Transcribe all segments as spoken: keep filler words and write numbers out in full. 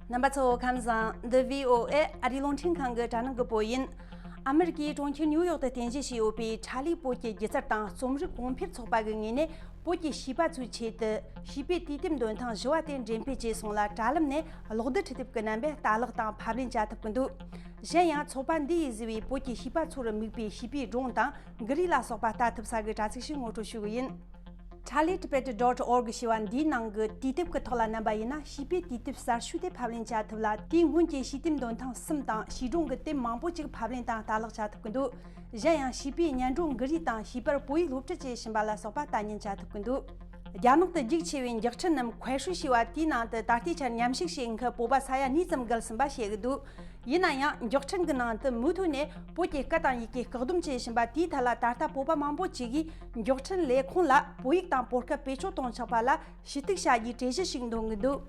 རྣམ་པ་ཚོ་ཁམས་བཟང་། འདི་བྷི་ཨོ་ཨེ་ཨ་རིའི་རླུང་འཕྲིན་ཁང་གི་དྲ་སྣང་གི་བོད་ཡིན། ཨ་མེ་རི་ཀའི་གྲོང་ཁྱེར་ཉིའུ་ཡོག་ཏུ་རྟེན་གཞི་བྱས་ཡོད་པའི་ཁྲ་ལི་བོད་ཀྱི་སྒྱུ་རྩལ་དང་རྩོམ་རིག་གོང་འཕེལ་ཚོགས་པ་གི་ངོས་ནས། བོད་ཀྱི་བྱིས་པ་ཚོའི་ཆེད་དུ་བྱིས་པའི་དུས་དེབ་འདོན་ཐེངས་བཞི་བ་དེ་འགྲེམས་སྤེལ་བྱས་སོང་ལ། དྲ་ལམ་ནས་གློག་རྡུལ་འཕྲུལ་དེབ་ཀྱི་རྣམ་པས་ལྟ་ཀློག་དང་ཕབ་ལེན་བྱ་ཐུབ་ཀྱི་འདུག་གཞན་ཡང་ཚོགས་པ་འདི་ཡིས་བཟོས་པའི་བོད་ཀྱི་བྱིས་པ་ཚོར་དམིགས་པའི་བྱིས་པའི་སྒྲུང་དང་། མགུར་རིས་ལ་སོགས་པ་ལྟ་ཐུབ་ས་གི་དྲ་ཚིགས་ཤིག་ངོ་སྤྲོད་ཞུ་གི་ཡིན། Tally Tibet dot org ཞེས་པ་འདིའི་ནང་གི་དུས་དེབ་ཀྱི་ཐོག་ལ་བསྣམས་པ་ཡིན་ན། བྱིས་པའི་དུས་དེབ་གསར་ཤོས་དེ་ཕབ་ལེན་བྱ་ཐུབ་ལ། དེའི་སྔོན་གྱི་བྱིས་དེབ་འདོན་ཐེངས་གསུམ་དང་། བྱིས་སྒྲུང་གི་དེབ་མང་པོ་ཅིག་ཕབ་ལེན་དང་ལྟ་ཀློག་བྱ་ཐུབ་ཀྱི་འདུག་གཞན་ཡང་བྱིས་པའི་སྙན་སྒྲོན་མགུར་རིས་དང་། བྱིས་པར་བོད་ཡིག་སློབ་ཁྲིད་བྱེད་བཞིན་པ་ལ་སོགས་པ་ལྟ་ཉན་བྱ་ཐུབ་ཀྱི་འདུག་རྒྱ་ནག་ཏུ་རྒྱུགས་ཆེ་བའི་མགྱོགས་འཕྲིན་ནམ་快书ཞེས་པ་དེའི་ནང་དུ་ད་ལྟའི་ཆར་མཉམ་ཞུགས་བྱེད་མཁན་བོད་པ་ས་ཡ་གཉིས་ཙམ་བརྒལ་ཟིན་པ་བཤད་ཀྱི་འདུག་ཡིན་ན་ཡང་མགྱོགས་འཕྲིན་གྱི་ནང་དུ་མུ་མཐུད་ནས་བོད་ཀྱི་སྐད་དང་ཡི་གེ་བཀག་སྡོམ་བྱེད་བཞིན་པ་དེའི་ཐད་ལ། ད་ལྟ་བོད་པ་མང་པོ་ཅིག་གིས་མགྱོགས་འཕྲིན་ལས་ཁུངས་ལ་བོད་ཡིག་དང་བོད་སྐད་བེད་སྤྱོད་གཏོང་ཆོག་པ་ལ་ཞུ་གཏུག་བྱ་རྒྱུའི་གྲོས་གཞི་ཞིག་འདོན་གྱི་འདུག་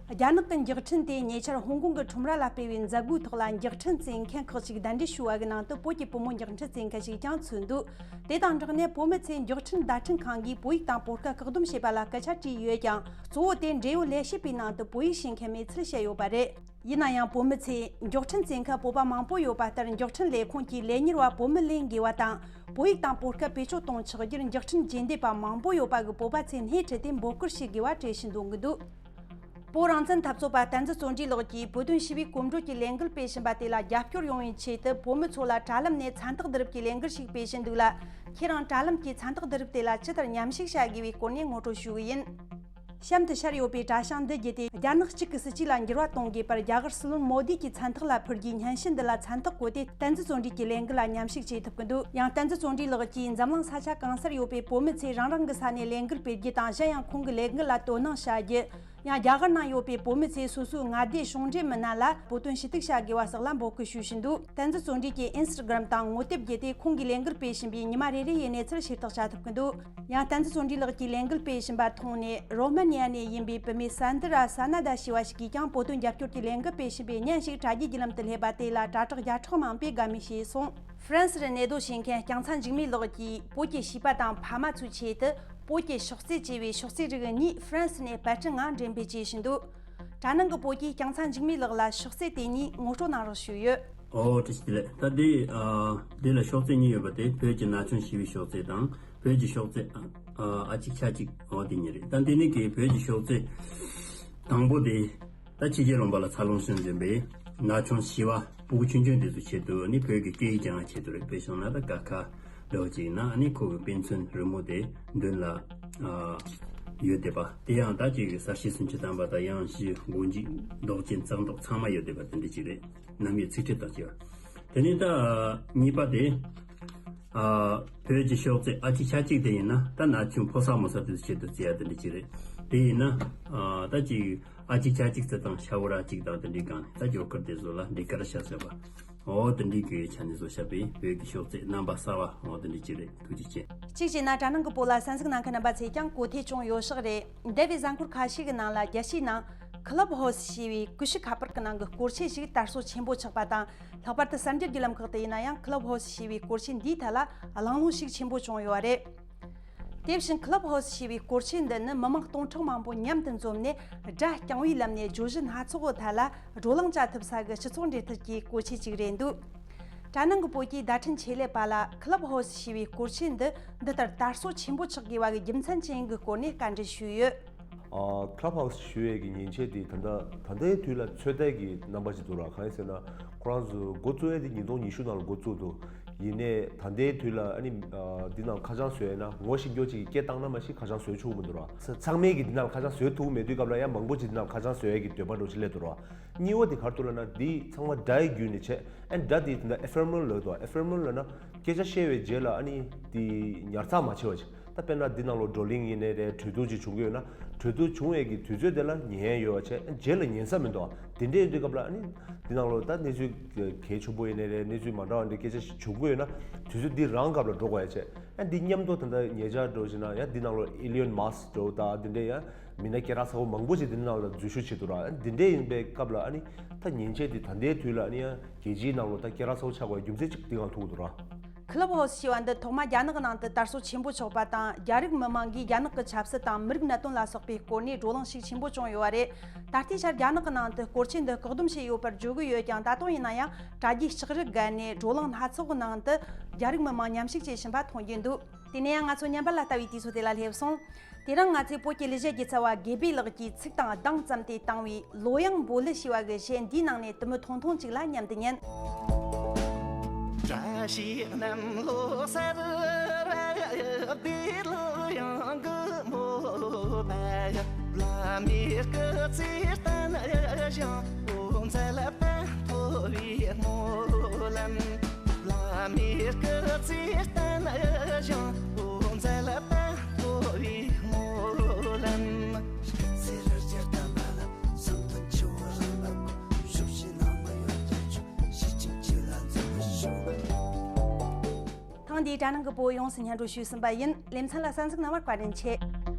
རྒྱ་ནག་གི་མགྱོགས་འཕྲིན་དེས་ཉེ་ཆར་ཧོང་ཀོང་གི་ཁྲོམ་ར་ལ་སྤེལ་བའི་མཛད་སྒོའི་ཐོག་ལ། མགྱོགས་འཕྲིན་བཙལ་མཁན་ཁག་ཅིག་གདན་འདྲེན་ཞུ་བ་གི་ནང་དུ་བོད་ཀྱི་བུ་མོ་མགྱོགས་འཕྲིན་བཙལ་མཁན་ཞིག་ཀྱང་ཚུད་འདུག་དེ་དང་སྦྲགས་ནས་བོད་མི་ཚོས་མགྱོགས་འཕྲིན་བརྡ་འཕྲིན་ཁང་གིས་བོད་ཡིག་དང་བོད་སྐད་བཀག་སྡོམ་བྱས་པ་ལ་སྐད་ཆ་དྲིས་ཡོད་ཀྱང་། གཙོ་བོ་དེ་འབྲེལ་ཡོད་ལས་བྱེད་པའི་ནང་དུ་བོད་ཡིག་ཤེས་མཁན་མེད་ཚུལ་བཤད་ཡོད་པ་རེད། ཡིན་ན་ཡང་བོད་མི་ཚོས་མགྱོགས་འཕྲིན་བཙལ་མཁན་བོད་པ་མང་པོ་ཡོད་པ་ལྟར། མགྱོགས་འཕྲིན་ལས་ཁུངས་ཀྱི་ལས་གཉེར་བ་བོད་མི་ལེན་དགོས་པ་དང་། བོད་ཡིག་དང་བོད་སྐད་བེད་སྤྱོད་གཏོང་ཆོག་རྒྱུར་མགྱོགས་འཕྲིན་རྗེས་འདེད་པ་མང་པོ་ཡོད་པ་གི་བོད་པ་ཚོས་སྣེ་ཁྲིད་དེ་འབོད་སྐུལ་བྱེད་དགོས་པ་གྲོས་གཞི་འདོན་གྱི་འདུག་བོད་རང་བཙན་འཐབ་རྩོད་པ་བསྟན་འཛིན་བརྩོན་འགྲུས་ལགས་ཀྱིས་བོད་དོན་ཞི་བའི་གོམ་བགྲོད་ཀྱི་ལས་འགུལ་སྤེལ་བཞིན་པ་དེ་ལ་རྒྱབ་སྐྱོར་ཡོང་བའི་ཆེད་དུ། བོད་མི་ཚོ་ལ་དྲ་ལམ་ནས་མཚན་རྟགས་བསྡུ་རུབ་ཀྱི་ལས་འགུལ་ཞིག་སྤེལ་བཞིན་འདུག་ལ། ཁྱེད་རང་དྲ་ལམ་གྱི་མཚན་རྟགས་བསྡུ་རུབ་དེ་ལ་ཇི་ལྟར་མཉམ་ཞུགས་བྱ་དགོས་པའི་སྐོར་ནས་ངོ་སྤྲོད་ཞུ་གི་ཡིན། གཤམ་དུ་ཤར་ཡོད་པའི་དྲ་བྱང་འདི་བརྒྱུད་དེ། རྒྱ་ནག་གཅིག་གི་སྲིད་ཇུས་ལ་འགྱུར་བ་གཏོང་དགོས་པར་རྒྱ་གར་སྲིད་བློན་མོ་དི་གྱི་མཚན་རྟགས་ལ་ཕུལ་རྒྱུའི་སྙན་ཞུ་འདི་ལ་མཚན་རྟགས་བཀོད་དེ། བསྟན་འཛིན་བརྩོན་འགྲུས་ཀྱི་ལས་འགུལ་ལ་མཉམ་ཞུགས་བྱེད་ཐུབ་ཀྱི་འདུག་ཡང་བསྟན་འཛིན་བརྩོན་འགྲུས་ལགས་ཀྱིས་འཛམ་གླིང་ས་ཆ་གང་སར་ཡོད་པའི་བོད་མི་ཚོས་རང་རང་གི་ས་ནས་ལས་འགུལ་སྤེལ་རྒྱུ་དང་། གཞན་ཡང་ཁོང་གི་ལས་འགུལ་ལ་དོ་སྣང་བྱ་རྒྱུ། ཡང་རྒྱ་གར་ནང་ཡོད་པའི་བོད་མི་ཚོས་སོ་སོའི་མངའ་སྡེ་གཞུང་འབྲེལ་མི་སྣ་ལ་བོད་དོན་ཞུ་གཏུག་བྱ་དགོས་པ་སོགས་ལ་འབོད་སྐུལ་ཞུ་བཞིན་འདུག་བསྟན་འཛིན་བརྩོན་འགྲུས་ཀྱི་ཨིན་སི་ཊ་གྷི་རམ་དང་ངོ་དེབ་བརྒྱུད་དེ། ཁོང་གིས་ལས་འགུལ་སྤེལ་བཞིན་པའི་ཉི་མ་རེ་རེ་ཡི་གནས་ཚུལ་ཤེས་རྟོགས་བྱ་ཐུབ་ཀྱི་འདུག་ཡང་བསྟན་འཛིན་བརྩོན་འགྲུས་ལགས་ཀྱིས་ལས་འགུལ་སྤེལ་བཞིན་པ་མཐོང་ནས། རོ་མ་ནི་ཡ་ནས་ཡིན་པའི་བུད་མེད་སན་དི་ར་ས་ན་ད་ཞེས་པ་ཞིག་གིས་ཀྱང་བོད་དོན་རྒྱབ་སྐྱོར་གྱི་ལས་འགུལ་སྤེལ་བཞིན་པའི་བརྙན་ཞིག་དྲ་རྒྱའི་བརྒྱུད་ལམ་དུ་སླེབས་པ་དེ་ལ་དྲ་གྲགས་བརྒྱ་ཕྲག་མང་པོས་དགའ་མོས་བྱས་སོང་། ཧྥ་རན་སིར་གནས་སྡོད་བྱེད་མཁན་རྐྱང་ཚ་འཇིགས་མེད་ལགས་ཀྱིས། བོད་ཀྱི་བྱིས་པ་དང་ཕ་མ་ཚོའི་ཆེད་དུ། བོད་ཀྱི་ཤོག་ལྩེད་ཅེས་པའི་ཤོག་ལྩེད་རིགས་གཉིས་ཧྥ་རན་སི་ནས་པར་སྐྲུན་ངང་འགྲེམས་སྤེལ་བྱེད་བཞིན་འདུག་དྲ་ནང་གི་བོད་ཀྱི་རྐྱང་ཚ་འཇིགས་མེད་ལགས་ལ་ཤོག་ལྩེད་དེ་གཉིས་ངོ་སྤྲོད་གནང་རོགས་ཞུས་ཡོད། ཨོ་བཀྲ་ཤིས་བདེ་ལེགས། ད་འདི་ཨ་འདི་ལ་ཤོག་ལྩེད་གཉིས་ཡོད་པ་དེ། བོད་ཀྱི་ན་ཆུང་བྱིས་པའི་ཤོག་ལྩེད་དང་། བོད་ཀྱི་ཤོག་ལྩེད་ཨ་ཨ་གཅིག་ཆ་གཅིག་འོ་དེ་གཉིས་རེད། ད་འདི་ནི་གི་བོད་ཀྱི་ཤོག་ལྩེད་དང་པོ་དེ། ད་ཕྱི་རྒྱལ་ལུང་པ་ལ་འཚར་ལོངས་ཕྱིན་ཟིན་པའི་ན་ཆུང་བྱིས་པ་ཕྲུ་གུ་ཆུང་ཆུང་དེ་ཚོའི་ཆེད་དུ་ནི། བོད་ཀྱི་སྐད་ཡིག་སྦྱང་བའི་ཆེད་དུ་རེད། དཔེ་བཞག་ན་ད་ཀ་ཁ་འདྲ་བོ་ཅིག་ཡིན་ན། ཨ་ནི་ཁོ་གི་དཔེ་མཚོན་རི་མོ་དེ་མདུན་ལ་ཨ་ཡོད་བསྡད་པ་དེ་ཡང་ད་ཅིག་གསལ་བྱེད་སུམ་ཅུ་ཐམ་པ་དང་། དབྱངས་བཞི་མགོ་མཇུག་འདོགས་ཅན་ཙག་འདོགས་ཚང་མ་ཡོད་བསྡད་པ་དེ་འདྲ་ཅིག་རེད། རྣམ་དབྱེ་ཚིག་ཕྲད་དང་བཅས་པ། དེ་ནས་ད་གཉིས་པ་དེ། ཨ་བོད་ཀྱི་ཤོག་ལྩེད་ཨ་གཅིག་ཆ་གཅིག་དེ་ཡིན་ན། ད་ན་ཆུང་ཕོ་གསར་མོ་གསར་དེ་ཚོའི་ཆེད་དུ་བརྩི་ཡ་དེ་འདྲ་ཅིག་རེད། དེ་ཡིན་ན་ཨ་ད་ཅིག་ཨ་གཅིག་ཆ་གཅིག་ཙི་དང་ཤ་བོ་ར་གཅིག་དང་དེ་འདྲའི་སྒང་ནས། ད་ཇོ་ཀར་དེ་ཚོ་ལ་འདི་ཀར་བྱས་བཟོས་པ། འོ་དེ་འདྲའི་གི་ཆ་ནས་བཟོ་བཞག་པའི་བོད་ཀྱི་ཤོག་ལྩེད་རྣམ་པ་གསར་བ་འོ་དེ་འདྲའི་ཅིག་རེད། ཐུགས་རྗེ་ཆེ། གཅིག་བྱས་ན་དྲ་ནང་གི་བོད་ལ་གསན་གཟིགས་གནང་མཁན་རྣམ་པ་ཚོས་ཀྱང་གོ་ཐོས་བྱུང་ཡོད་ཤག་རེད། འདས་པའི་གཟའ་འཁོར་ཁ་ཤས་ཀྱི་ནང་ལ་རྒྱལ་སྤྱིའི་ནང་Clubhouse ཞེས་པའི་ཀུ་ཤུ་ཁ་པར་གྱི་ནང་གི་སྐོར་ཆས་ཤིག་དར་སྲོལ་ཆེན་པོ་ཆགས་པ་དང་། ལྷག་པར་དུ་གསར་འགྱུར་བརྒྱུད་ལམ་ཁག་ཏུ་ཡིན་ན་ཡང་Clubhouse ཞེས་པའི་སྐོར་ཆས་འདིའི་ཐད་ལ་གླེང་སློང་ཤུགས་ཆེན་པོ་བྱུང་ཡོད་རེད། དེ་བཞིན་Clubhouse ཞེས་པའི་སྐོར་ཆས་འདི་ནི་མི་མང་སྟོང་ཕྲག་མང་པོ་མཉམ་དུ་འཛོམས་ནས་སྒྲ་རྐྱང་བའི་ལམ་ནས་བརྗོད་གཞི་སྣ་ཚོགས་ཀྱི་ཐད་ལ་བགྲོ་གླེང་བྱ་ཐུབ་ས་གི་སྤྱི་ཚོགས་འབྲེལ་མཐུད་ཀྱི་སྐོར་ཆས་ཅིག་རེད་འདུག་དྲ་ནང་གི་བོད་ཀྱི་བརྡ་འཕྲིན་ཆེད་ལས་པ་ལ་Clubhouse ཞེས་པའི་སྐོར་ཆས་འདི་འདི་ལྟར་དར་སྲོལ་ཆེན་པོ་ཆགས་དགོས་པ་གི་རྒྱུ་མཚན་ཅན་གྱི་སྐོར་ནས་བཀའ་འདྲི་ཞུས་ཡོད། ཨ། Clubhouse ཞུ་ཡས་ཀྱི་མཉེན་ཆས་དེ་ད་ལྟ་ད་ལྟའི་དུས་ལ་ཚོད་ལྟ་གི་རྣམ་པ་ཞིག་འདུག་ར། གང་ཡིན་ཟེར་ན་ཁོ་རང་ཚོ་འགོ་བཙུགས་ཡས་དེ་ཉིས་སྟོང་ཉི་ཤུ་ནང་ལ་འགོ་བཙུགས་འདུག་ཡིན་ནའི་ད་ལྟའི་དུས་ལ་ཨ་ནི་ཨ་འདི་ནང་ཁ་བྱང་བཟོས་ཡས་ན་ངོ་ཤེས་རྒྱུ་ཅིག་གིས་སྐད་བཏང་ན་མ་གཞི་ཁ་བྱང་བཟོས་ཆོག་གི་མི་འདུག་ར། ཚ་ཚང་མས་ཀྱིས་འདི་ནང་ལ་ཁ་བྱང་བཟོས་ཐུབ་ཀྱི་མེད་དུས་སྐབས་ལ་ཡང་མང་པོ་ཅིག་འདི་ནང་ལ་ཁ་བྱང་བཟོ་ཡས་ཀྱི་འདོད་པ་འདྲ་བོ་ཅིག་སླེབས་འདུག་ར། གཉིས་པ་དེ་ག་རེ་འདུག་ལབ་ན་འདི་ཚང་མ་སྒྲ་ཡི་བརྒྱུད་ནས་བྱས། ཨ་ནི་སྒྲ་དེ་དེ་འདྲ་ephemeral ལབ་འདུག ephemeral ལབ་ན་སྐད་ཆ་བཤད་པའི་རྗེས་ལ་ཨ་ནི་དེ་ཉར་ཚགས་མ་བྱས་པ་ཅིག་ད་དཔེར་ན་འདི་ནང་ལོགས་བགྲོ་གླེང་ཡིན་ནའི་རེད། གྲོས་བསྡུར་ཅིག་བྱུང་གི་ཡོད་ན་གྲོས་བསྡུར་བྱུང་བའི་གི་དུས་ཚོད་དེ་ལ་ཉན་ཡས་ཡོད་པ་བྱས། ཨ་རྗེས་ལ་ཉན་ས་མི་འདུག་དེ་འདྲ་ཡིན་དུས་སྐབས་ལ་ཨ་ནི་འདི་ནང་ལོགས་ད་གནས་ཚུལ་གལ་ཆེན་པོ་ཡིན་ནའི་རེད། གནས་ཚུལ་མ་འདྲ་བ་འདྲ་སྐད་ཆ་ཞིག་བྱུང་གི་ཡོད་ན་དུས་ཚོད་འདི་རང་སྐབས་ལ་འགྲོ་དགོས་ཡ་བྱས། ཨ་འདི་མཉམ་དུ་ད་ལྟ་ཉེ་ཆར་འགྲོ་བཞིན་ན་ཡང་འདི་ནང་ལོགས་Elon Musk འདྲ་བོ་དང་འདི་འདྲའི་ཡང་མི་སྣ་སྐད་གྲགས་ཚ་བོ་མང་པོ་ཞིག་འདི་ནང་ལ་འཛུལ་ཞུགས་བྱེད་འདུག་ར། འདི་འདྲའི་ཡིན་པའི་སྐབས་ལ་ཨ་ནི་ད་མཉེན་ཆས་འདི་ད་ལྟའི་དུས་ལ་ཨ་ནི་ཡང་རྒྱལ་སྤྱིའི་ནང་ལོགས་ད་སྐད་གྲགས་ཚ་བོ་ཆགས་པའི་རྒྱུ་མཚན་གཅིག་འདི་གང་ཐུག་འདུག་ར། Clubhouse ཞེས་པ་འདི་ཐོག་མ་རྒྱ་ནག་གི་ནང་དུ་དར་སྲོལ་ཆེན་པོ་ཆགས་པ་དང་། རྒྱ་རིགས་མི་མང་གིས་རྒྱ་ནག་གི་ཆབ་སྲིད་དང་མི་རིགས་གནད་དོན་ལ་སོགས་པའི་སྐོར་ནས་བགྲོ་གླེང་ཞིག་ཆེན་པོ་བྱུང་ཡོད་པ་རེད། ད་ལྟའི་ཆར་རྒྱ་ནག་གི་ནང་དུ་སྐོར་ཆས་འདི་བཀག་སྡོམ་བྱས་ཡོད་པར་བརྗོད་ཀྱི་ཡོད་ཀྱང་། ད་དུང་ཡིན་ན་ཡང་དྲ་རྒྱའི་ལྕགས་རི་བརྒལ་ནས་བགྲོ་གླེང་སྣ་ཚོགས་ཀྱི་ནང་དུ་རྒྱ་རིགས་མི་མང་མཉམ་ཞུགས་བྱེད་བཞིན་པ་མཐོང་རྒྱུ་འདུག་དེ་ནས་ཡང་ང་ཚོ་ཉམས་པ་ལ་ལྟ་བའི་དུས་ཚོད་དེ་ལ་སླེབས་སོང་། དེ་རིང་ང་ཚོས་བོད་ཀྱི་ལས་བྱེད་རྒྱལ་ཚབ་པ་དགེ་འཕེལ་ལགས་ཀྱིས་ཚིག་དང་གདངས་བརྩམས་ཏེ་བཏང་བའི་ལོ་ཡང་འབོ་ལི་ཞེས་པ་གི་གཞས་འདིའི་ནང་ནས་དུ་མི་ཐུང་ཐུང་ཅིག་ལ་མཉམ་དུ་ཉན། བཀྲ་ཤིས་གནམ་ལོ་གསར་བ། བདེ་ལོ་ཡང་གི་མོ་བ། བླ་མའི་སྐུ་ཚེ་བརྟན་ཞིང་། འོ་མཛད་པ་མཐོ་བའི་སྨོན་ལམ། བླ་མའི་སྐུ་ཚེ་བརྟན་ཞིང་། འོ་མཛད་པ་མཐོ་བའི་སྨོན་ལམ། སྐུ་ཚེ་རིང་ཞིང་བརྟན་པ་ལ། བསམ་དོན་ཆེ་བ་རང་ལ་དགོས། ཕྱོགས་བཞི་ནང་མི་ཡོད་དུ་ཆོག་ཞེས་ཆིངས་ཆེ་ལ་འཛིན་པར་ཤོག་ཐེངས་འདིའི་དྲ་ནང་གི་བོད་ཡོངས་སུ་སྙན་སྒྲོན་ཞུས་ཟིན་པ་ཡིན། ལེ་ཚན་ལ་གསན་གཟིགས་གནང་བར་བཀའ་དྲིན་ཆེ།